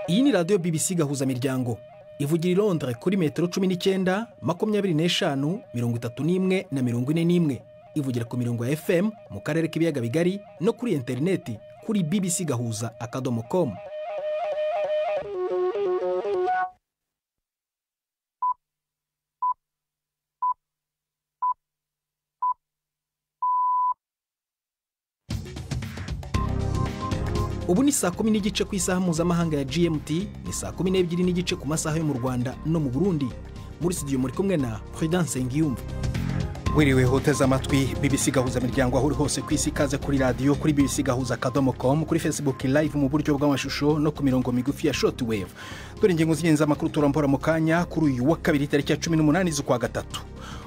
Iyi ni radiyo BBC Gahuzamiryango ivugira i Londres kuri metero 19, 25, 31 na 41. Ivugira ku mirongo ya FM mu karere k'ibiyaga bigari no kuri interineti kuri bbcgahuza.com. Ubu ni saa 10:15 ku isaha mpuzamahanga ya GMT, ni saa 12:15 ku masaha yo mu Rwanda no mu Burundi. Muri studio muri kumwe na Prudence Ngiyumva. Wiriwe hoteza amatwi BBC Gahuzamiryango aho uri hose ku isi, ikaze kuri radiyo kuri bbcgahuza.com, kuri Facebook live mu buryo bw'amashusho no ku mirongo migufi ya shortwave. Dore ingingo z'ingenzi amakuru turambora mu kanya kuri uyu wa kabiri tariki ya 18 z'ukwa gatatu.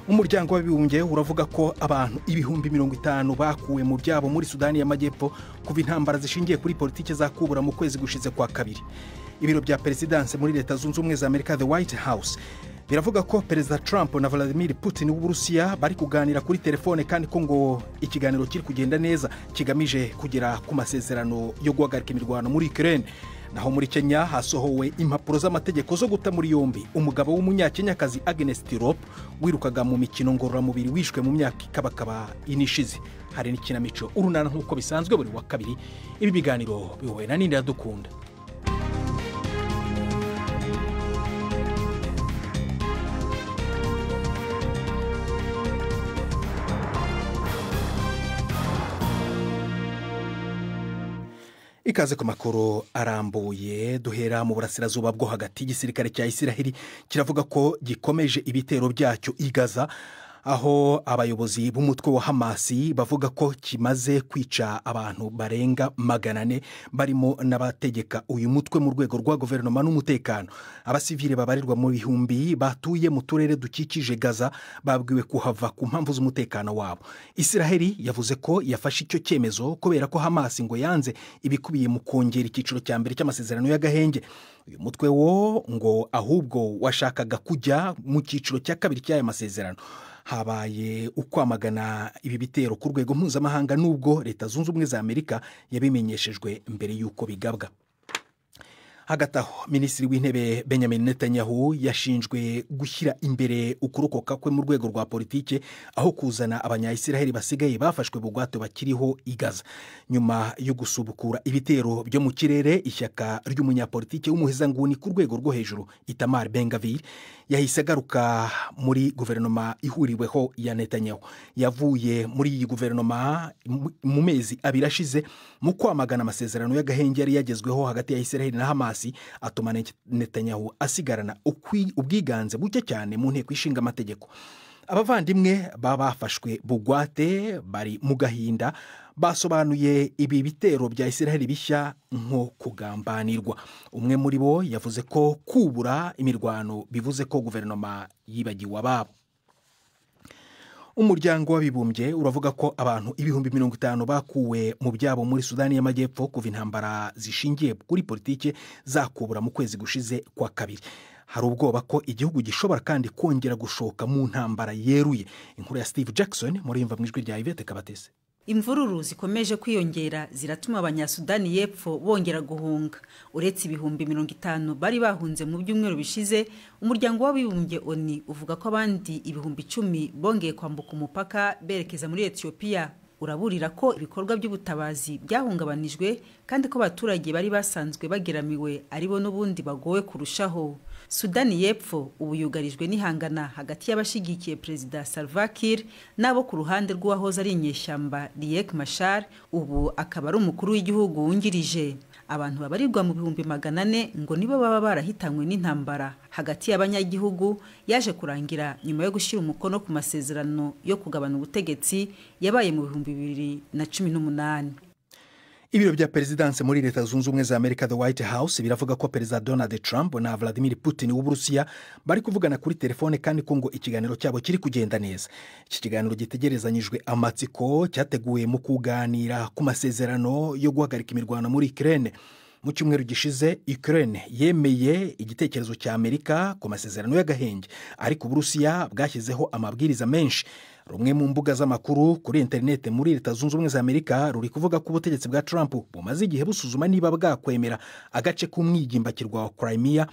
Umuryango w'abibumbye uravuga ko abantu 50,000 bakuwe mu byabo muri Sudani y'Amajyepfo kuva intambara zishingiye kuri politiki zakubura mu kwezi gushize kwa kabiri. Ibiro bya perezidanse muri Leta Zunze Ubumwe za Amerika, The White House, biravuga ko Perezida Trump na Vladimir Putin w'Uburusiya bari kuganira kuri telefone, kandi ko ngo ikiganiro kiri kugenda neza kigamije kugera ku masezerano yo guhagarika imirwano muri Ukraine. Naho muri Kenya hasohowe impapuro z'amategeko zo guta muri yombi umugabo w'umunyakenyakazi Agnes Tirop wirukaga mu mikino ngororamubiri wishwe mu myaka ikabakaba inishize. Hari n'ikinamico Urunana nk'uko bisanzwe buri wa kabiri. Ibi biganiro biyobowe na Nindi Iradukunda. Ikaze ku makuru arambuye. Duhera mu burasirazuba bwo hagati. Igisirikare cya Isiraheli kiravuga ko gikomeje ibitero byacyo i Gaza, aho abayobozi b'umutwe wa Hamasi bavuga ko kimaze kwica abantu barenga 400 barimo n'abategeka uyu mutwe mu rwego rwa guverinoma n'umutekano. Abasivile babarirwa mu bihumbi batuye mu turere dukikije Gaza babwiwe kuhava ku mpamvu z'umutekano wabo. Isiraheli yavuze ko yafashe icyo cyemezo kubera ko Hamasi ngo yanze ibikubiye mu kongera icyiciro cya mbere cy'amasezerano y'agahenge. Uyu mutwe wo ngo ahubwo washakaga kujya mu cyiciro cya kabiri cy'aya masezerano. Habaye ukwamagana ibi bitero ku rwego mpuzamahanga nubwo Leta Zunze Ubumwe za Amerika yabimenyeshejwe mbere y'uko bigabwa. Hagati aho, Minisitiri w'Intebe Benjamin Netanyahu yashinjwe gushyira imbere ukurokoka kwe mu rwego rwa politike aho kuzana abanyayisiraheli basigaye bafashwe bugwate bakiriho i Gaza. Nyuma yo gusubukura ibitero byo mu kirere, ishyaka ry'umunyapolitike w'umuhezanguni ku rwego rwo hejuru Itamar Ben-Gvir yahise agaruka muri guverinoma ihuriweho ya Netanyahu. Yavuye muri iyi guverinoma mu mezi abiri ashize mu kwamagana amasezerano y'agahenge yari yagezweho hagati ya Isiraheli na Hamas, atuma Netanyahu asigarana ubwiganze buke cyane mu nteko ishinga amategeko. Abavandimwe baba bafashwe bugwate bari mu gahinda basobanuye ibi bitero bya Isiraheli bishya nko kugambanirwa. Umwe muri bo yavuze ko kubura imirwano bivuze ko guverinoma yibagiwe ababo. Umuryango w'abibumbye uravuga ko abantu 50,000 bakuwe mu byabo muri Sudani y'Amajyepfo kuva intambara zishingiye kuri politiki zakubura mu kwezi gushize kwa kabiri. Hari ubwoba ko igihugu gishobora kandi kongera gushoka mu ntambara yeruye. Inkuru ya Steve Jackson muriyumva mu ijwi rya Yvette Kabatese. Imvururu zikomeje kwiyongera ziratuma abanyasudani y'Epfo bongera guhunga. Uretse 50,000 bari bahunze mu byumweru bishize, umuryango w'abibumbye ONU uvuga ko abandi 10,000 bongeye kwambuka umupaka berekeza muri Ethiopia. Uraburira ko ibikorwa by'ubutabazi byahungabanijwe kandi ko abaturage bari basanzwe bageramiwe aribo n'ubundi bagowe kurushaho. Sudani y'Epfo ubu yugarijwe n'ihangana hagati y'abashigikiye Perezida Salva Kiir n'abo ku ruhande rw'uwahoze ari inyeshyamba Riek Machar, ubu akaba ari umukuru w'igihugu wungirije. Abantu babarirwa mu 400,000 ngo nibo baba barahitanywe n'intambara hagati y'abanyagihugu yaje kurangira nyuma yo gushyira umukono ku masezerano yo kugabana ubutegetsi yabaye mu 2018. Ibiro bya perezidanse muri Leta Zunze Ubumwe za Amerika, The White House, biravuga ko Perezida Donald Trump na Vladimir Putin w'Uburusiya bari kuvugana kuri telefone, kandi ko ngo ikiganiro cyabo kiri kugenda neza. Iki kiganiro gitegerezanyijwe amatsiko cyateguwe mu kuganira ku masezerano yo guhagarika imirwano muri Ukraine. Mu cyumweru gishize Ukraine yemeye igitekerezo cya Amerika ku masezerano y'agahenge, ariko Uburusiya bwashyizeho amabwiriza menshi. Rumwe mu mbuga z'amakuru kuri interineti muri Leta Zunze Ubumwe za Amerika ruri kuvuga ko ubutegetsi bwa Trump bumaze igihe busuzuma niba bwakwemera agace k'umwigimbakirwa wa Crimea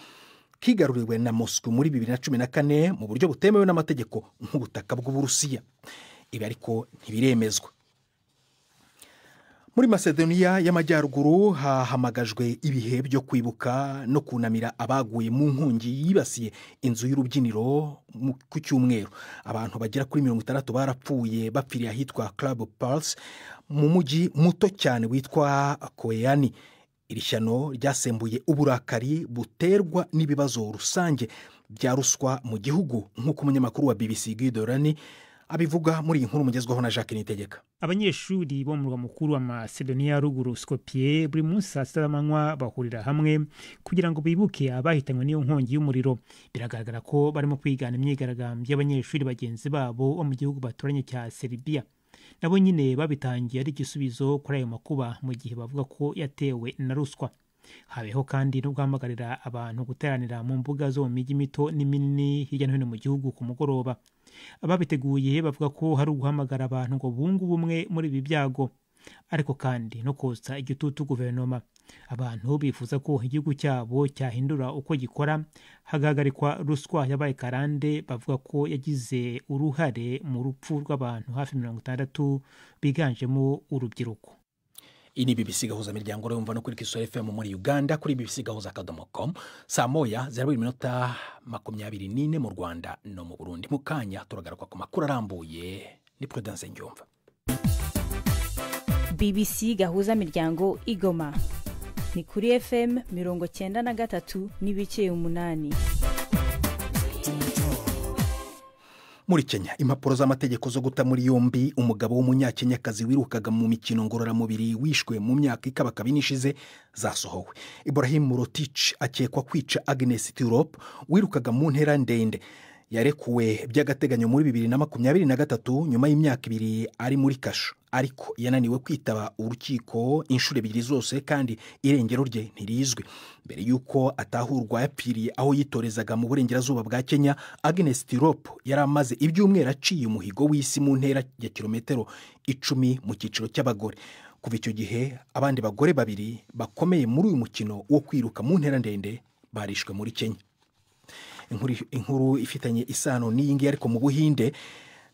kigaruriwe na Moscow muri 2014 mu buryo butemewe n'amategeko nk'ubutaka bw'Uburusiya. Ibi ariko ntibiremezwa. Muri Macedonia y'Amajyaruguru hahamagajwe ibihe byo kwibuka no kunamira abaguye mu nkongi yibasiye inzu y'urubyiniro ku cyumweru. Abantu bagera kuri 60 barapfuye bapfiriye ahitwa Club Pulse mu mujyi muto cyane witwa Koyani. Iri shyano ryasembuye uburakari buterwa n'ibibazo rusange bya ruswa mu gihugu, nk'uko umunyamakuru wa BBC Guido Rani abivuga muri iyi nkuru mugezwaho na Jacques Nitegeka. Abanyeshuri bo mu murwa mukuru wa Macedonia ya ruguru Skopje buri munsi saa sita z'amanywa bahurira hamwe kugira ngo bibuke abahitanywe n'iyo nkongi y'umuriro. Biragaragara ko barimo kwigana imyigaragambyo y'abanyeshuri bagenzi babo bo mu gihugu baturanye cya Serbia. Nabo nyine babitangiye ari igisubizo kuri ayo makuba mu gihe bavuga ko yatewe na ruswa. Habeho kandi no guhamagarira abantu guteranira mu mbuga zo mu mijyi mito n'iminini hirya no hino mu gihugu ku mugoroba. Ababiteguye bavuga ko hari uguhamagara abantu ngo bunge ubumwe muri ibi byago, ariko kandi no kotsa igitutu guverinoma. Abantu bifuza ko igihugu cyabo cyahindura uko gikora, hagahagarikwa ruswa yabaye karande bavuga ko yagize uruhare mu rupfu rw'abantu hafi 60 biganjemo urubyiruko. Iyi ni BBC Gahuza Miryango yumva no kuri Kisoro FM muri Uganda, kuri bbcgahuza.com saa 1:24 mu Rwanda no mu Burundi. Mu kanya turagaruka ku makuru arambuye ni Prudence Ngyumva. BBC Gahuza Miryango Igoma ni kuri FM 93.8. Muri Kenya, impapuro z'amategeko zo guta muri yombi umugabo w'umunyakenyakazi wirukaga mu mikino ngororamubiri wishwe mu myaka ikabakaba ishize zasohowe. Ibrahim Rotich akekwa kwica Agnes Tirop wirukaga mu ntera ndende. Yarekuwe by'agateganyo muri 2023 nyuma y'imyaka 2 ari muri kasho, ariko yananiwe kwitaba urukiko inshuro 2 zose kandi irengero rye ntirizwi. Mbere y'uko atahurwa yapfiriye aho yitorezaga mu burengerazuba bwa Kenya, Agnes Tirop yari amaze ibyumweru aciye umuhigo w'isi mu ntera ya kilometero 10 mu cyiciro cy'abagore. Kuva icyo gihe abandi bagore babiri bakomeye muri uyu mukino wo kwiruka mu ntera ndende barishwe muri Kenya. Inkuru ifitanye isano n'iyi ngiyi ariko mu Buhinde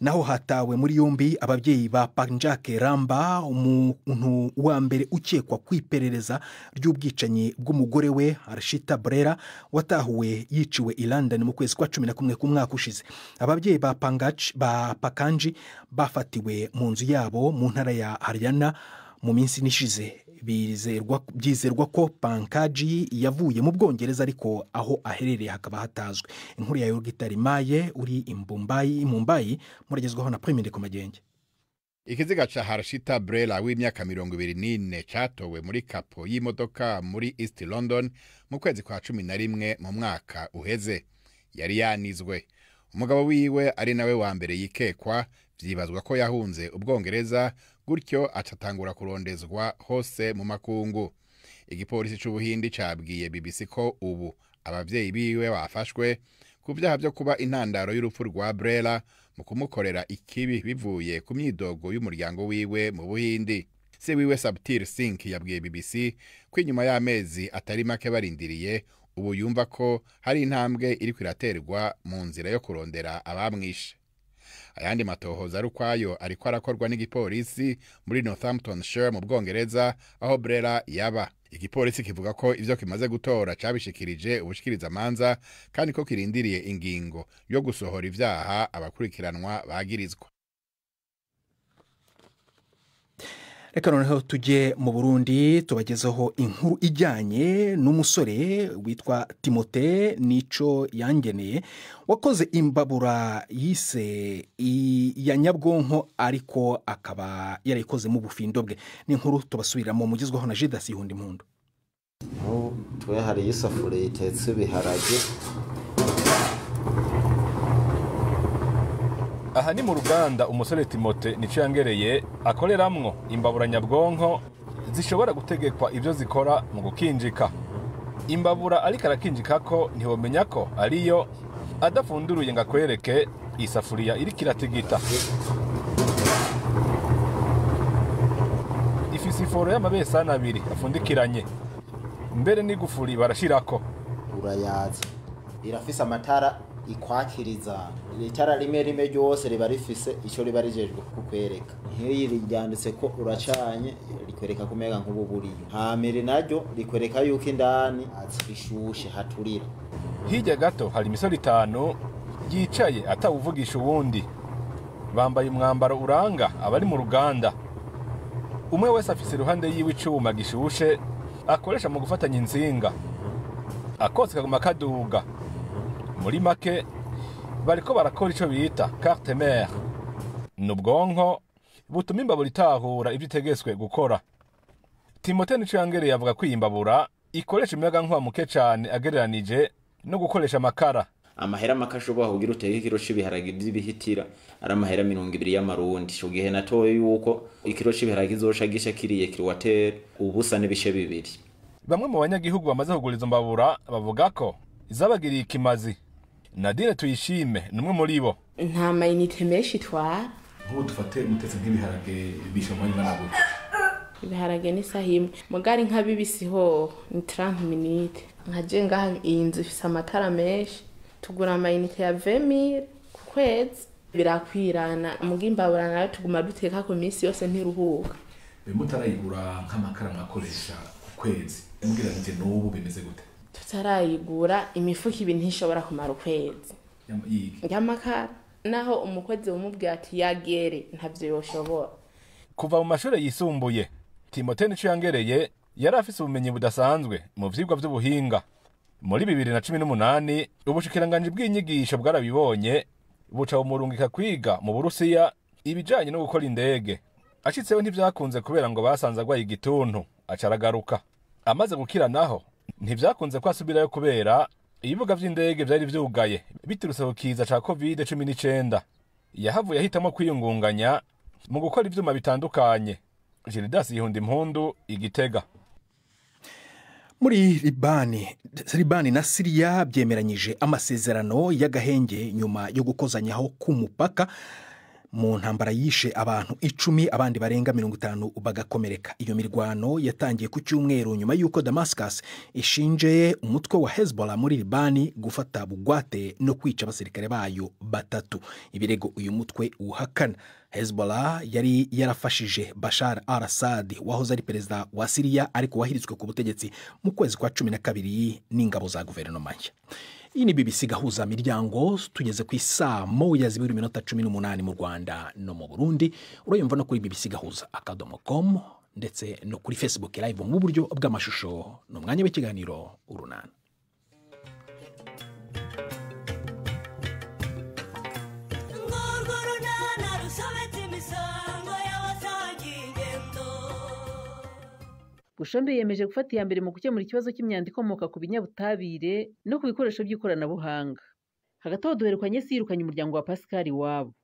naho hatawe muri yombi ababyeyi ba Panjake Ramba, umuntu wa mbere ukekwa kwiperereza ry'ubwicanyi bw'umugore we Arshita Brera watahuwe yiciwe i London mu kwezi kwa 11 k'umwaka ushize. Ababyeyi ba Pakanji bafatiwe mu nzu yabo mu ntara ya Haryana mu minsi nishize. Byizerwa ko Pankaji yavuye mu Bwongereza ariko aho aherereye hakaba hatazwi. Inkuru ya Yorgita Rimaye uri i Mumbai muragezwaho na Premiere Komagenge. Ikiziga ca Harshita Brela w'imyaka 24 catowe muri kapo y'imodoka muri East London mu kwezi kwa 11 mu mwaka uheze. Yari yanizwe. Umugabo wiwe ari nawe wa mbere yikekwa, vyibazwa ko yahunze Ubwongereza gutyo acatangura kurondezwa hose mu makungu. Igipolisi c'Ubuhindi cabwiye BBC ko ubu abavyeyi biwe bafashwe ku vyaha vyo kuba intandaro y'urupfu rwa Brela mu kumukorera ikibi bivuye ku myidogo y'umuryango wiwe mu Buhindi. Se wiwe Sabtir Singh yabwiye BBC ko inyuma y'amezi atari make barindiriye ubu yumva ko hari intambwe iriko iraterwa mu nzira yo kurondera abamwishe. Ayandi matohoza ari ukwayo ariko arakorwa n'igipolisi muri Northamptonshire mu Bwongereza aho Brela yaba. Igipolisi kivuga ko ivyo kimaze gutora cabishikirije ubushikirizamanza kandi ko kirindiriye ingingo yo gusohora ivyaha abakurikiranwa bagirizwa. Reka noneho tujye mu Burundi tubagezeho inkuru ijyanye n'umusore witwa Timote Nico Yangeneye wakoze imbabura yise ya nyabwonko ariko akaba yarayikoze mu bufindo bwe. Ni inkuru tubasubiramo mugezwaho na Jidasi Ihundi Impundu. Twe hari isafuriya itetse ibiharage. Aha ni mu ruganda umusore Timote Nico Yangereye akoreramwo imbabura nyabwonko zishobora gutegekwa ivyo zikora mu gukinjika. Imbabura ariko arakinjikako ntiwomenya ko ariyo adafunduruye ngo akwereke Isafuriya iriko iratigita ifise iforo y'amabesani abiri afundikiranye, mbere n'igufuri barashirako. Urayaza, irafise amatara ikwakiriza. Itara rimwe rimwe ryose riba rifise icyo riba rijejwe kukwereka. Nk'iyi ryanditse ko uracanye, rikwereka kumega nk'ubu buriyo. Hamere naryo rikwereka yuko indani bishushe haturira. Hirya gato hari imisoro 5 yicaye atawuvugisha uwundi, bambaye umwambaro uranga abari mu ruganda. Umwe wese afise iruhande yiwe icuma gishushe akoresha mu gufatanya insinga, akotsi kaguma kaduga. Muri make bariko barakora ico bita carte mère, ni ubwonko butuma imbabura itahura ivyo itegeswe gukora. Timote Nicoyangereye avuga ko iyi mbabura ikoresha umuyagankuba muke cane agereranije no gukoresha amakara. Amahera make ashobora kugira uteke ikiro c'ibiharage vy'ibihitira ari amahera 20 y'amarundi. Ico gihe natoye yuko ikiro c'ibiharage kizoca gisha kiriye kilowatere ubusa n'ibice 2. Bamwe mu banyagihugu bamaze kugura izo mbabura bavuga ko izabagiriye ikimazi. Nadine Tuyishime ni umwe muri bo. Nta mayinite menshi itwara. Nk'ubu dufate mutetse nk'ibiharage bisha umwanya ungana gute? Ibiharage ni isaha imwe, mugari nka bibisi ho ni 30 minutes. Nka je ngaha iyi nzu ifise amatara menshi, tugura amayinite ya 20000 ku kwezi, birakwirana. Muga imbabura nayo tuguma duteka ku minsi yose ntiruhuka. Mutarayigura nk'amakara mwakoresha ku kwezi, mugereranije n'ubu bimeze gute? Tutarayigura imifuko ibiri ntishobora kumara ukwezi y'amakara, naho umukozi wumubwiye ati yagere ntavyo yoshobora. Kuva mu mashuri yisumbuye, Timote Nicoyangereye yari afise ubumenyi budasanzwe mu vyigwa vy'ubuhinga. Muri 2018 ubushikiranganji bw'inyigisho bwarabibonye, buca bumurungika kwiga mu Burusiya ibijanye no gukora indege. Ashitseho ntivyakunze kubera ngo basanze agwaye igituntu, aca aragaruka. Amaze gukira naho ntivyakunze ko asubirayo kubera ibibuga vy'indege vyari vyugaye biturutse ku kiza ca COVID-19. Yahavuye ahitamo kwiyungunganya mu gukora ivyuma bitandukanye. Gildas Yihunda Impundu, Igitega. Muri Libani na Siriya byemeranyije amasezerano y'agahenge nyuma yo gukozanyaho k'umupaka mu ntambara yishe abantu 10, abandi barenga 50 bagakomereka. Iyo mirwano yatangiye ku cyumweru nyuma y'uko Damascus ishinje umutwe wa Hezbollah muri Libani gufata bugwate no kwica abasirikare bayo 3. Ibirego uyu mutwe uhakana. Hezbollah yari yarafashije Bashar al-Assad wahoze ari perezida wa Siriya, ariko wahiritswe ku butegetsi mu kwezi kwa 12 n'ingabo za guverinoma nshya. Iyi ni BBC Gahuza Miryango, tugeze ku isaa 1:18 mu Rwanda no mu Burundi. Urayumva no kuri BBC Gahuza.com ndetse no kuri Facebook Live mu buryo bw'amashusho. Ni umwanya w'ikiganiro Urunana. Bushombe yiyemeje gufata iya mbere mu gukemura ikibazo cy'imyanda ikomoka ku binyabutabire no ku bikoresho by'ikoranabuhanga. Hagati aho duherukanye si yirukanye umuryango wa Pascal iwabo.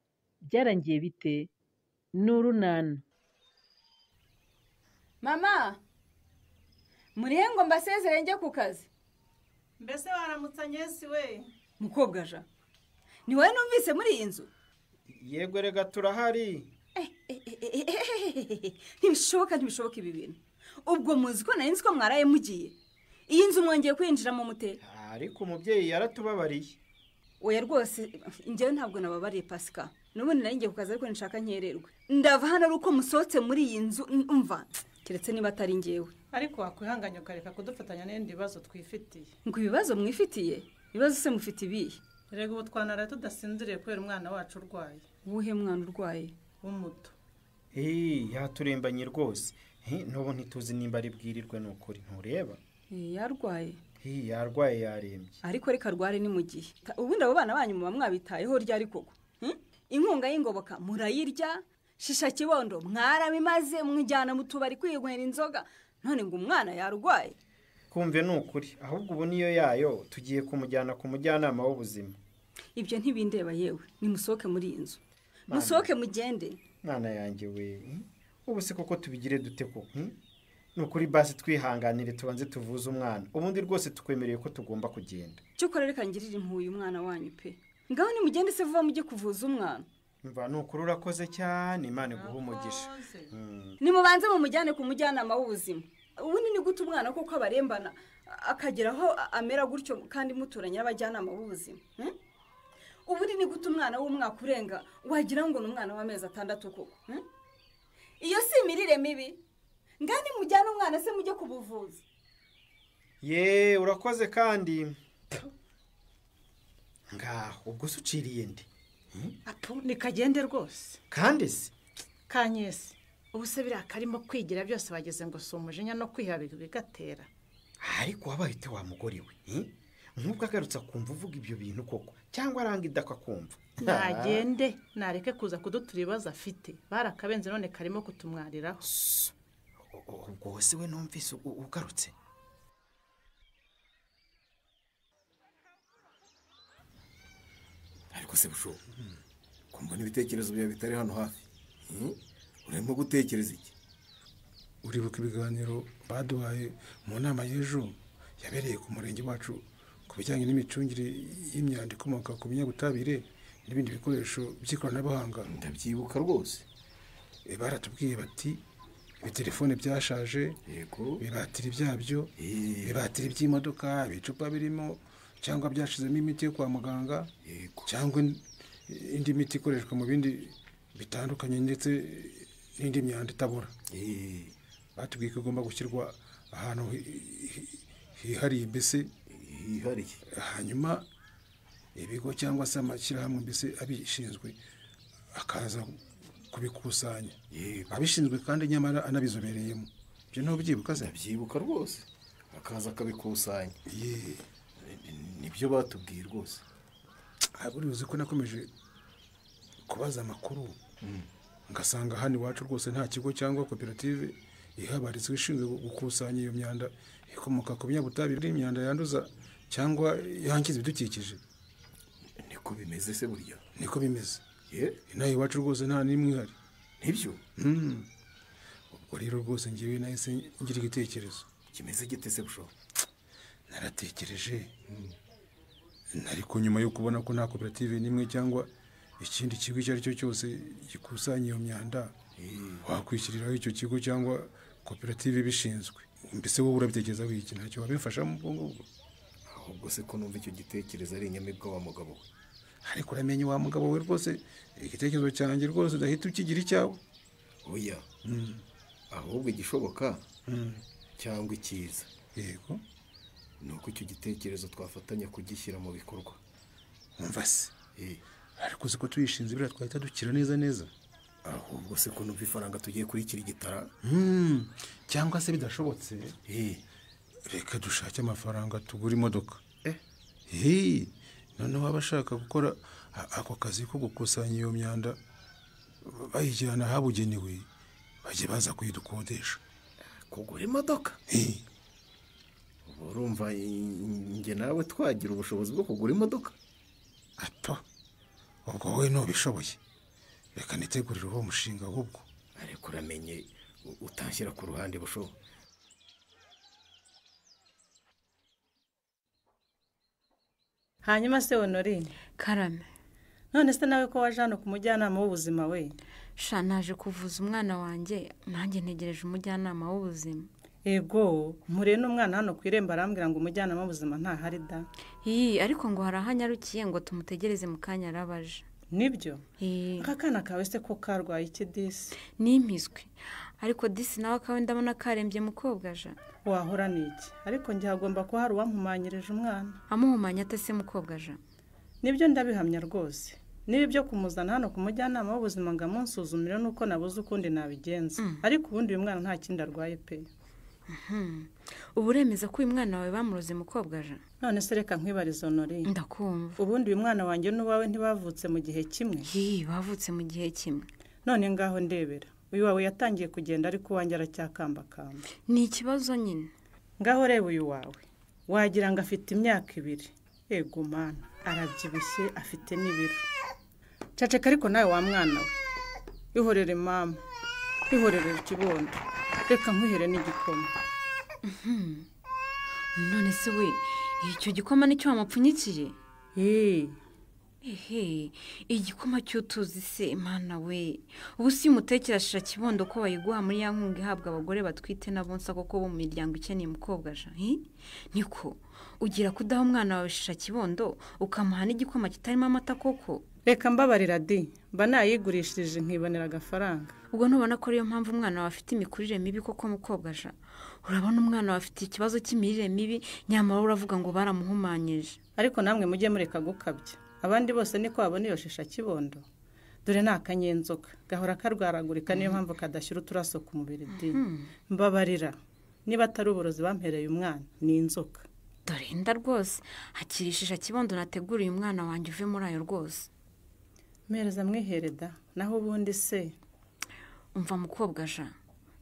Byarangiye bite? Ni Urunana. Mama, murihe ngo mbasezere njye ku kazi. Mbese waramutsa Nyesi we? Mukobwa ja, ni wowe numvise muri iyi nzu? Yego rega turahari. Ntibishoboka, ntibishoboka ibi bintu. Ubwo muzi ko nari nzi ko mwaraye mugiye. Iyi nzu mwongeye kwinjiramo mute? Ariko umubyeyi yaratubabariye. Oya rwose njyewe ntabwo nababariye Pascal. N'ubundi nari ngiye ku kazi ariko nshaka nkererwe. Ndava hano ari uko musohotse muri iyi nzu, umva keretse niba atari njyewe. Ariko wakwihanganya ukareka kudufatanya n'ibindi bibazo twifitiye. Ngo ibibazo mwifitiye? Ibibazo se mufite ibihe? Erega ubu twanara tudasinziriye kubera umwana wacu urwaye. Uwuhe mwana urwaye? W'umuto. Yaturembanye rwose. N'ubu ntituzi nimba ari bwirirwe n'ukuri, ntureba? Yarwaye. Yarwaye yarembye. Ariko reka arware ni mu gihe. Ubundi abo bana banyu muba mwabitayeho ryari koko? Inkunga y'ingoboka murayirya, shisha kibondo mwarabimaze, mwijyana mu tubari kwinywera inzoga, none ngo umwana yarwaye. Kumve n'ukuri, ahubwo ubu niyo yayo tugiye kumujyana ku mujyanama w'ubuzima. Ibyo ntibindeba yewe, nimusohoke muri iyi nzu. Musohoke mugende. Mwana yanjye we, ubu se koko tubigire dute ko? Nukuri basi twihanganire tubanze tuvuze umwana. Ubundi rwose tukwemereye ko tugomba kugenda. Cyokora reka ngirire impuhwe umwana wanyu pe. Ngaho nimugende se vuba mujye kuvuza umwana. Mva nukuri urakoze cyane, Imana iguhe umugisha. Nimubanze mumujyane ku mujyanama w'ubuzima. Ubundi ni gute umwana koko abarembana akagera aho amera gutyo kandi muturanye n'abajyanama b'ubuzima? Ubundi ni gute umwana w'umwaka urenga wagira ngo ni umwana w'amezi 6 koko? Iyo si imirire mibi. Ngani mujyane umwana se mujye kubuvuza. Ye urakoze kandi. Ngaho ubwo se uciriye ndi? Apu nikagende rwose. Kandi se Kanyesi ubu se biriya karimo kwigira byose bageze ngo si umujinya no kwihabika bigatera. Ariko wabaye ute wa mugore we? Nk'ubwo agarutse akumva uvuga ibyo bintu koko cyangwa aranga idaka kumva. Nagende nareke kuza kudutura ibibazo afite, barakabenze none karimo kutumwariraho. Ubwo se we numvise ugarutse. Ariko se busho kumva n'ibitekerezo byawe bitari hano hafi, urimo gutekereza iki? Uribuka ibiganiro baduhaye mu nama y'ejo yabereye ku murenge wacu ku bijyanye n'imicungire y'imyanda ikomoka ku binyabutabire n'ibindi bikoresho by'ikoranabuhanga? Ndabyibuka rwose. Baratubwiye bati ibitelefone byashaje, ibibatiri byabyo, ibibatiri by'imodoka, ibicupa birimo cyangwa byashizemo imiti yo kwa muganga, cyangwa indi miti ikoreshwa mu bindi bitandukanye ndetse n'indi myanda itabora. Batubwiye ko igomba gushyirwa ahantu hihariye, mbese hihariye, hanyuma ibigo cyangwa se amashyirahamwe mbese abishinzwe akaza kubikusanya, abishinzwe kandi nyamara anabizobereyemo. Ibyo ntubyibuka se? Ndabyibuka rwose, akaza akabikusanya. Nibyo batubwiye rwose. Buri uzi ko nakomeje kubaza amakuru ngasanga hano iwacu rwose nta kigo cyangwa koperative ihabarizwa ishinzwe gukusanya iyo myanda ikomoka ku binyabutabire, imyanda yanduza cyangwa yangiza ibidukikije. Niko bimeze se burya? Niko bimeze. Inaha iwacu rwose nta n'imwe ihari. Nibyo? Ubwo rero rwose ngewe nahise ngira igitekerezo. Kimeze gite se busho? Naratekereje ariko nyuma yo kubona ko nta koperative n'imwe cyangwa ikindi kigo icyo ari cyo cyose gikusanya iyo myanda, wakwishyiriraho icyo kigo cyangwa koperative ibishinzwe. Mbese wowe urabitekerezaho iki? Ntacyo wabifashamo ubwo ngubwo? Ahubwo se ko numva icyo gitekerezo ari inyamibwa wa mugabo we. Ariko uramenye wa mugabo we rwose igitekerezo cyanjye rwose udahita ukigira icyawe. Oya, ahubwo igishoboka cyangwa icyiza, yego, nuko icyo gitekerezo twafatanya kugishyira mu bikorwa. Umva se, ariko uzi ko tuyishinze biriya twahita dukira neza neza. Ahubwo se ko numva ifaranga tugiye kurikira igitara. Cyangwa se bidashobotse, reka dushake amafaranga tugura imodoka. Noneho abashaka gukora ako kazi ko gukusanya iyo myanda bayijyana ahabugenewe bajye baza kuyidukodesha. Kugura imodoka? Urumva njye nawe twagira ubushobozi bwo kugura imodoka? Ato, ubwo wowe ntubishoboye, reka nitegurire uwo mushinga ahubwo. Ariko uramenye utanshyira ku ruhande busho. Hanyuma se Honorine? Karame. None se nawe ko waje hano ku mujyanama w'ubuzima we? Sha naje kuvuza umwana wanjye, nanjye ntegereje umujyanama w'ubuzima. Ego, mpuriye n'umwana hano ku irembo arambwira ngo umujyanama w'ubuzima ntahari da. Iyi ariko ngo hari aho anyarukiye ngo tumutegereze mu kanya arabaje. Nibyo? Aka kana kawe se ko karwaye iki disi? Ni impiswi. Ariko disi nawe akawe ndabona karembye mukobwa ja. Wahora niki? Ariko njye hagomba kuba hari uwampumanyirije umwana. Amuhumanya ate se mukobwa ja? Nibyo ndabihamya rwose. Niba ibyo kumuzana hano ku mujyanama w'ubuzima ngo amunsuzumire nuko nabuze ukundi nabigenza. Ariko ubundi uyu mwana nta kindi arwaye pe. Ubu uremeza ko uyu mwana wawe bamuroze mukobwa ja? None se reka nkwibarize Honorine. Ndakumva. Ubundi uyu mwana wanjye n'uwawe ntibavutse mu gihe kimwe? Bavutse mu gihe kimwe. None ngaho ndebera. Uyu wawe yatangiye kugenda ariko uwanjye aracyakambakamba. Ni ikibazo nyine. Ngaho reba uyu wawe. Wagira ngo afite imyaka 2. Ego mana, arabyibushye afite n'ibiro. Caceka ariko nawe wa mwana we. Ihorere mama. Ihorere ikibondo. Reka nkuhere n'igikoma. None se we, icyo gikoma nicyo wamupfunyikiye? Ehe, igikoma cy'utuzi se Imana we. Ubu si umutekera shisha kibondo ko bayiguha muri ya nkunga ihabwa abagore batwite n'abonsa koko bo mu miryango ikeneye umukobwa ja. Niko ugira kudaha umwana wawe shisha kibondo ukamuha n'igikoma kitarimo amata koko? Reka mbabarira di, mba nayigurishirije nkibonera agafaranga. Ubwo ntubona ko ariyo mpamvu umwana wawe afite imikurire mibi koko mukobwa ja? Urabona umwana wawe afite ikibazo cy'imirire mibi, nyamara uravuga ngo baramuhumanyije. Ariko namwe mujye mureka gukabya. Abandi bose niko babona iyo shisha kibondo. Dore ni akanyenzoka gahora karwaragurika, niyo mpamvu kadashyira uturaso ku mubiri di. Mbabarira niba atari uburozi bampereye umwana ni inzoka. Dore inda rwose, hakiri shisha kibondo nateguriye umwana wanjye uve muri ayo rwose. Mpereza mwihereda, naho ubundi se. Umva mukobwa ja,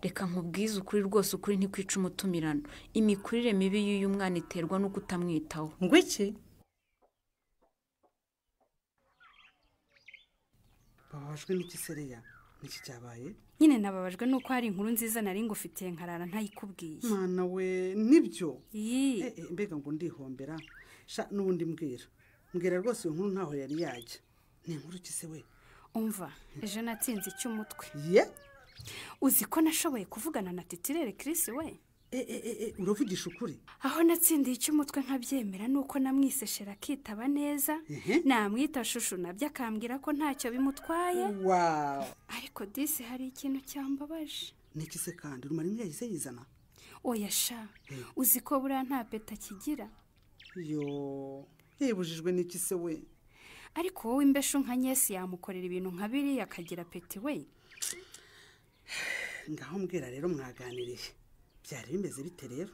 reka nkubwize ukuri rwose, ukuri ntikwica umutumirano. Imikurire mibi y'uyu mwana iterwa no kutamwitaho. Ngo iki? Bababajwe n'iki sereya? Niki cyabaye? Nyine nababajwe nuko hari inkuru nziza nari ngufitiye nkarara ntayikubwiye. Mana we, nibyo? Mbega ngo ndihombera. Sha n'ubundi mbwira. Mbwira rwose iyo nkuru ntaho yari yajya. Ni inkuru ki se we? Umva, ejo natsinze icy'umutwe. Ye? Uzi ko nashoboye kuvugana na titirere Chris we? Uravugisha ukuri? Aho natsindiye icy'umutwe nkabyemera nuko namwiseshera akitaba neza, namwita shushu nabyo akambwira ko ntacyo bimutwaye. Wow. Ariko disi hari ikintu cyambabaje. Niki se kandi? Rumara imwe yahise yizana? Oya sha, uzi ko buriya nta peta kigira? Yo, yibujijwe n'iki se we? Ariko wowe imbeshu nka Nyesi yamukorera ibintu nka biriya akagira peti we. Ngaho mbwira rero mwaganiriye. Byari bimeze bite rero?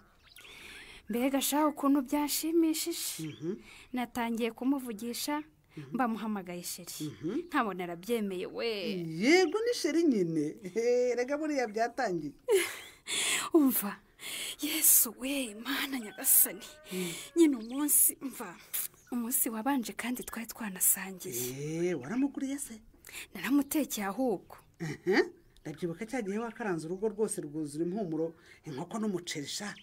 Mbega sha ukuntu byashimishije. Natangiye kumuvugisha mbamuhamagaye sheri. Nkabona arabyemeye we. Yego ni sheri nyine. Rega buriya byatangiye. Umva Yesu we, Mana nyagasani. Nyine umunsi mva umunsi wabanje kandi twari twanasangiye. Waramuguriye se? Naramutekeye ahubwo. Ndabyibuka cya gihe wakaranze urugo rwose rwuzura impumuro inkoko n'umuceri sha.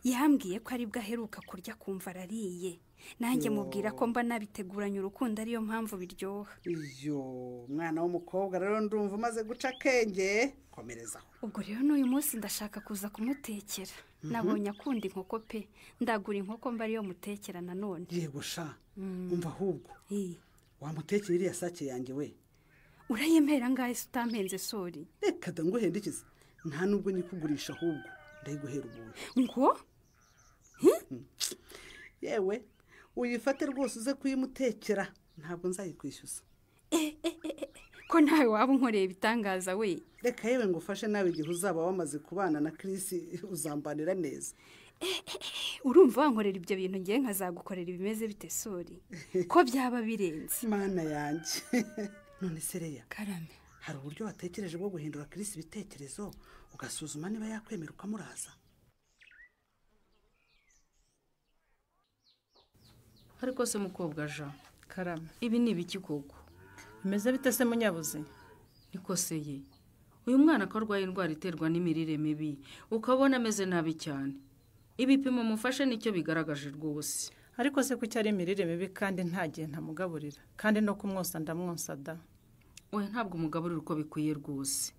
Yambwiye ko aribwo aheruka kurya kumva arariye. Nanjye mubwira ko mba nabiteguranye urukundo ariyo mpamvu biryoha. Iyo mwana w'umukobwa rero ndumva umaze guca akenge, komerezaho. Ubwo rero n'uyu munsi ndashaka kuza kumutekera. Nabonye akunda inkoko pe, ndagura inkoko mba ariyo mutekera nanone. Yego sha, umva ahubwo wamutekera iriya sake yanjye we. Urayemera ngahe se utampenze sori? Reka da nguhendikize, nta nubwo nyikugurisha ahubwo ndayiguhera ubuntu. Ngo? Yewe uyifate rwose uze kuyimutekera, ntabwo nzayikwishyuza. Ko nawe waba unkoreye ibitangaza we. Reka yewe ngufashe nawe igihe uzaba wamaze kubana na Chris uzambanira neza. Urumva wankorera ibyo bintu ngiye nkazagukorera ibimeze bite sori? Ko byaba birenze. Mana yanjye. None sereya, karame, hari uburyo watekereje bwo guhindura Chris ibitekerezo ugasuzuma niba yakwemera ukamuraza? Ariko se mukobwa ja, karame, ibi ni ibiki koko? Bimeze bite se munyabuze? Niko se ye, uyu mwana ko arwaye indwara iterwa n'imirire mibi, ukabona ameze nabi cyane. Ibipimo mufashe nicyo bigaragaje rwose. Ariko se kuki ari imirire mibi kandi nta gihe ntamugaburira, kandi no kumwosa ndamwonsa da? Oya ntabwo umugaburira uko bikwiye rwose.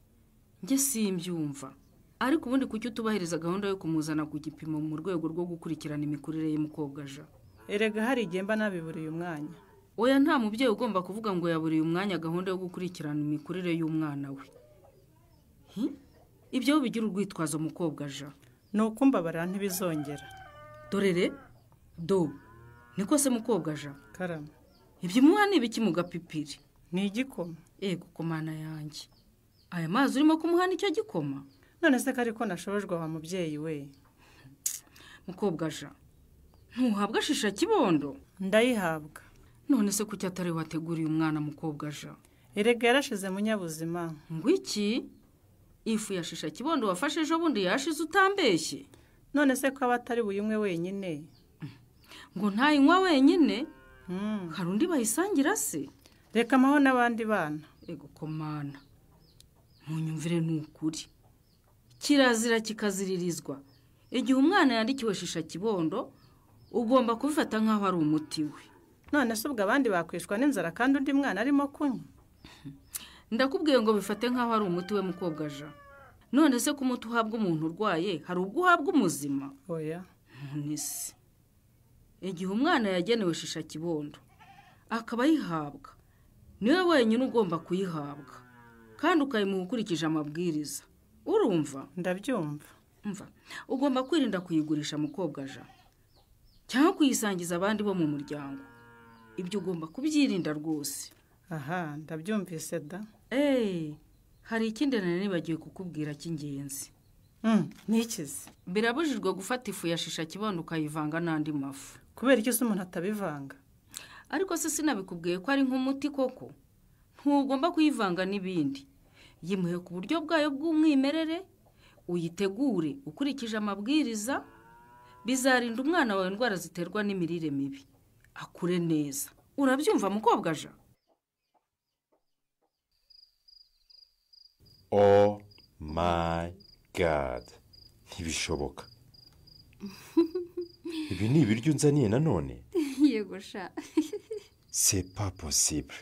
Njye simbyumva. Ariko ubundi kuki utubahiriza gahunda yo kumuzana ku gipimo mu rwego rwo gukurikirana imikurire y'umukobwa ja? Erega hari igihe mba nabiburiye umwanya. Oya nta mubyeyi ugomba kuvuga ngo yaburiye umwanya gahunda yo gukurikirana imikurire y'umwana we. Ibyo bigira urwitwazo mukobwa ja. Ni ukumbabarira ntibizongera. Dorere do niko se mukobwa ja? Karame, ibyo umuha ni ibiki mu gapipiri? Ni igikoma. Ego komana yanjye, aya mazi urimo kumuha nicyo gikoma? None se ko ariko nashobojwe wa mubyeyi we. Mukobwa ja, ntuhabwa shisha kibondo? Ndayihabwa. None se kuki atari wateguriye umwana mukobwa ja? Erega yarashize munyabuzima. Ngo iki? Ifu ya shisha kibondo wafashe ejo bundi yashize utambeshye? None se ko aba atari buyinywe wenyine? Ngo ntayinywa wenyine? Hari undi bayisangira se? Reka amaho n'abandi bana. Ego komana, munyumvire ni ukuri. Kirazira kikaziririzwa. Igihe umwana yandikiwe shisha kibondo ugomba kubifata nk'aho ari umuti we. None se ubwo abandi bakwishwa n'inzara kandi undi mwana arimo kunywa? Ndakubwiye ngo bifate nk'aho ari umuti we mukobwa ja. None se ko umuti uhabwa umuntu urwaye hari ubwo uhabwa umuzima? Oya. None se igihe umwana yagenewe shisha kibondo akaba ayihabwa, niwe wenyine ugomba kuyihabwa kandi ukayimuha ukurikije amabwiriza. Urumva? Ndabyumva. Umva, ugomba kwirinda kuyigurisha mukobwa ja, cyangwa kuyisangiza abandi bo mu muryango. Ibyo ugomba kubyirinda rwose. Aha, ndabyumvise da. Hari ikindi nari nibagiwe kukubwira cy'ingenzi. Nikize. Birabujijwe gufata ifu ya shisha kibondo ukayivanga n'andi mafu. Kubera iki se umuntu atabivanga? Ariko se sinabikubwiye ko ari nk'umuti koko? Ntugomba kuyivanga n'ibindi. Yimuhe ku buryo bwayo bw'umwimerere, uyitegure ukurikije amabwiriza, bizarinda umwana wawe indwara ziterwa n'imirire mibi, akure neza. Urabyumva mukobwa ja? Oh my God, ntibishoboka. Ibi ni ibiryo unzaniye nanone? Yego sha. C'est pas possible.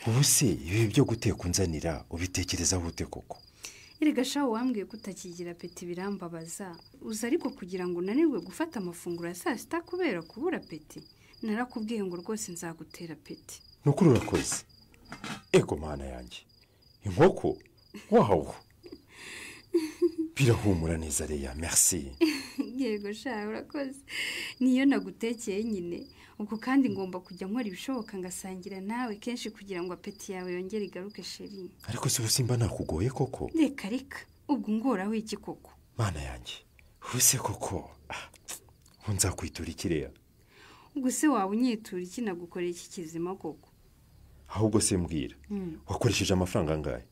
Ubu se ibi byo guteka unzanira ubitekerezaho ute koko? Erega sha wambwiye ko utakigira peti birambabaza. Uza ariko kugira ngo unanirwe gufata amafunguro ya saa sita kubera kubura peti. Narakubwiye ngo rwose nzagutera peti. Nukuri urakoze. Ego mana yanjye. Inkoko? Wow. Birahumura neza Leya, merci. Yego sha urakoze. Niyo nagutekeye nyine. Ubwo kandi ngomba kujya nkora ibishoboka ngasangira nawe kenshi kugira ngo apeti yawe yongere igaruke sheri. Ariko se ubusimba nakugoye koko? Reka reka, ubwo ngoraho iki koko? Mana yanjye, ubuse koko nzakwitura iki Leya? Ubwo se wawe unyitura iki nagukoreye iki kizima koko? Ahubwo se mbwira, wakoresheje amafaranga angahe?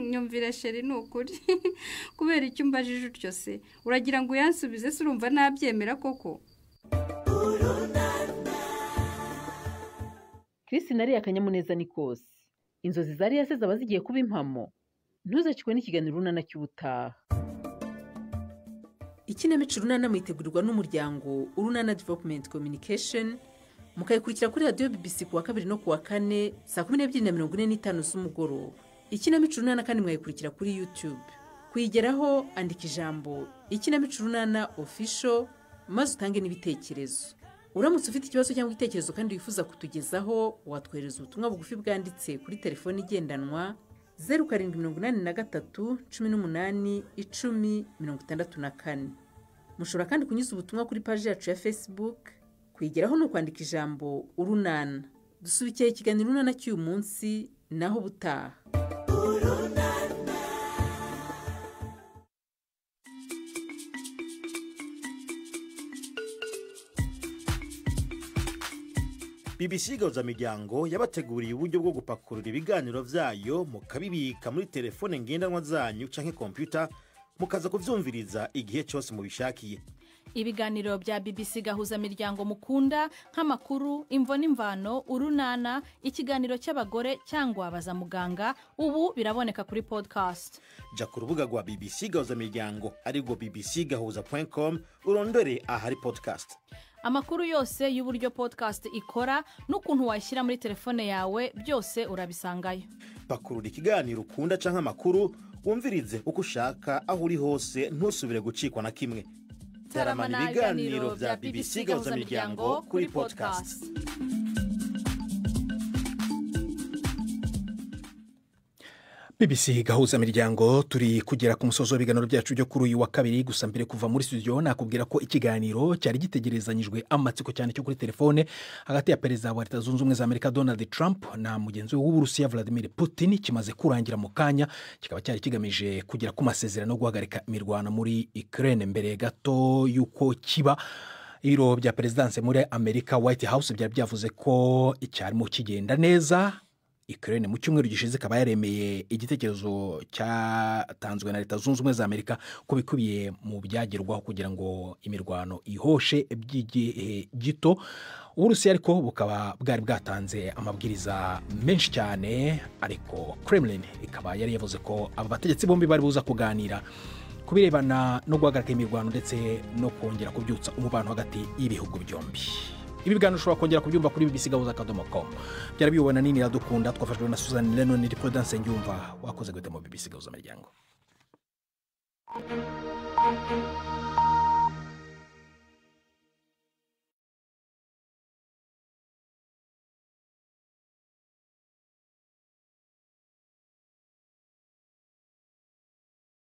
Nyumvira sheri ni ukuri. Kubera icyo umbajije utyo se, uragira ngo uyansubize se urumva nabyemera koko? Chris nari akanyamuneza ni kose. Inzozi zari yaseze aba zigiye kuba impamo. Ntuzacikwe n'ikiganiro Urunana cy'ubutaha. Ikinamico Urunana mwitegurirwa n'umuryango Urunana Development Communication, mukayikurikira kuri radiyo BBC kuwa kabiri no kuwa kane saa 12:45 z'umugoroba. Ikinamico Urunana kandi mwayikurikira kuri YouTube. Kuyigeraho andika ijambo Ikinamico Urunana Official maze utange n'ibitekerezo. Uramutse ufite ikibazo cyangwa igitekerezo kandi wifuza kutugezaho, watwohereza ubutumwa bugufi bwanditse kuri telefoni igendanwa 0783 18 10 64. Mushobora kandi kunyuza ubutumwa kuri paji yacu ya Facebook. Kuyigeraho ni ukwandika ijambo Urunana. Dusubikiye ikiganiro Urunana cy'uyu munsi, naho ubutaha. BBC Gahuzamiryango yabateguriye uburyo bwo gupakurura ibiganiro byayo mukabibika muri telefone ngendanwa zanyu canke computer, mukaza kuvyumviriza igihe cyose mubishakiye. Ibiganiro bya BBC Gahuzamiryango mukunda nk'amakuru, imvo n'imvano, urunana, ikiganiro cy'abagore cyangwa baza muganga, ubu biraboneka kuri podcast. Ja ku rubuga rwa BBC Gahuzamiryango arirwo bbcgahuza.com urondore ahari podcast. Amakuru yose y'uburyo podcast ikora n'ukuntu wayishyira muri telefone yawe byose urabisangayo. Pakurura ikiganiro ukunda canke amakuru wumvirize uko ushaka aho uri hose, ntusubire gucikwa na kimwe. Taramana ibiganiro bya BBC Gahuzamiryango kuri podcast. BBC Gahuzamiryango turi kugera ku musozo w'ibiganiro byacu byo kuri uyu wa kabiri. Gusa mbere kuva muri studio nakubwira ko ikiganiro cyari gitegerezanyijwe amatsiko cyane cyo kuri telefone hagati ya Perezida wa Leta Zunze Ubumwe za Amerika Donald Trump na mugenzi we w'Uburusiya Vladimir Putin kimaze kurangira mu kanya, kikaba cyari kigamije kugera ku masezerano yo guhagarika imirwano muri Ukraine. Mbere gato y'uko kiba, ibiro bya perezidanse muri Amerika White House byari byavuze ko icyarimo kigenda neza. Ukraine mu cyumweru gishize ikaba yaremeye igitekerezo cyatanzwe na Leta Zunze Ubumwe za Amerika ko bikubiye mu byagerwaho kugira ngo imirwano ihoshe by'igihe gito. Uburusiya ariko bukaba bwari bwatanze amabwiriza menshi cyane, ariko Kremlin ikaba yari yavuze ko aba bategetsi bombi bari buza kuganira ku birebana no guhagarika imirwano ndetse no kongera kubyutsa umubano hagati y'ibihugu byombi. Ibi biganiro ushobora kongera kubyumva kuri bbc.com. Byari biyobowe na Nini Iradukunda, twafashijwe na Susan Lennon, ni Prudence Nyumva wakoze guhitamo BBC Gahuza Miryango.